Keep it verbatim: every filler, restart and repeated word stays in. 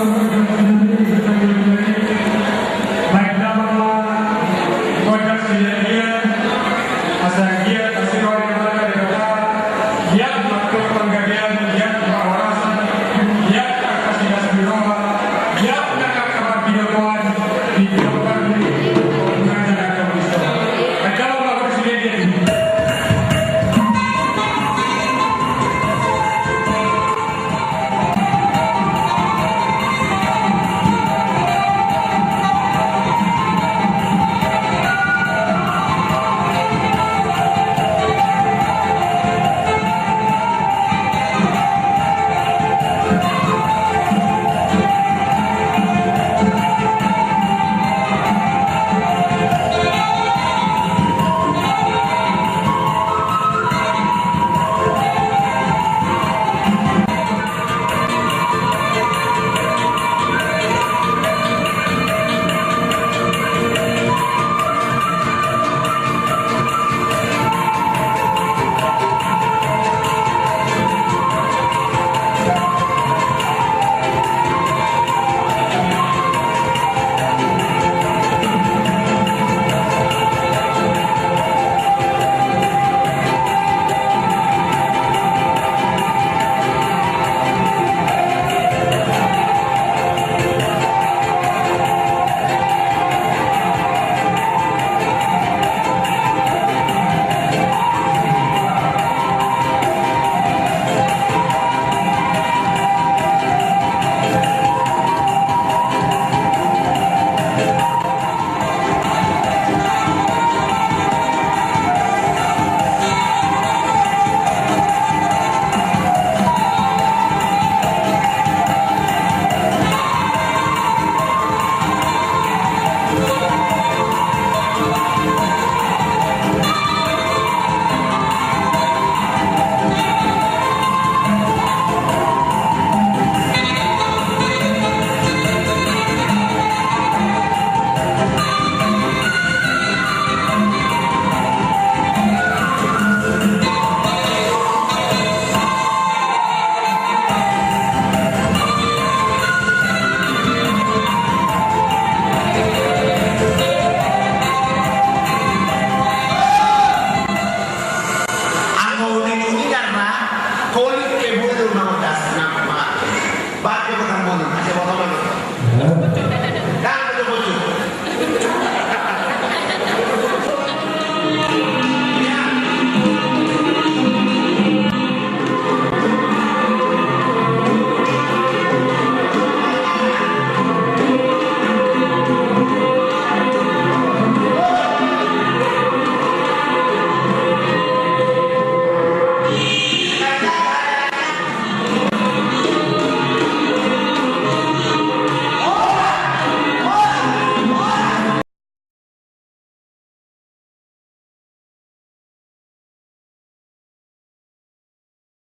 Baik, damang ma gondang silean, asa anggiat asi roha ni Amanta Debata, anggiat ma panggabean, anggiat ma parhorasan, anggiat ma angka silas ni roha, anggiat ma angka parpindoan, pindoan ni Tuhan. Baik, damang ma gondang silean. Anggo uninguni ngarna, kolit ke bulu mangodas na mangan. Bahat ke potang bulu, asa potang bulu.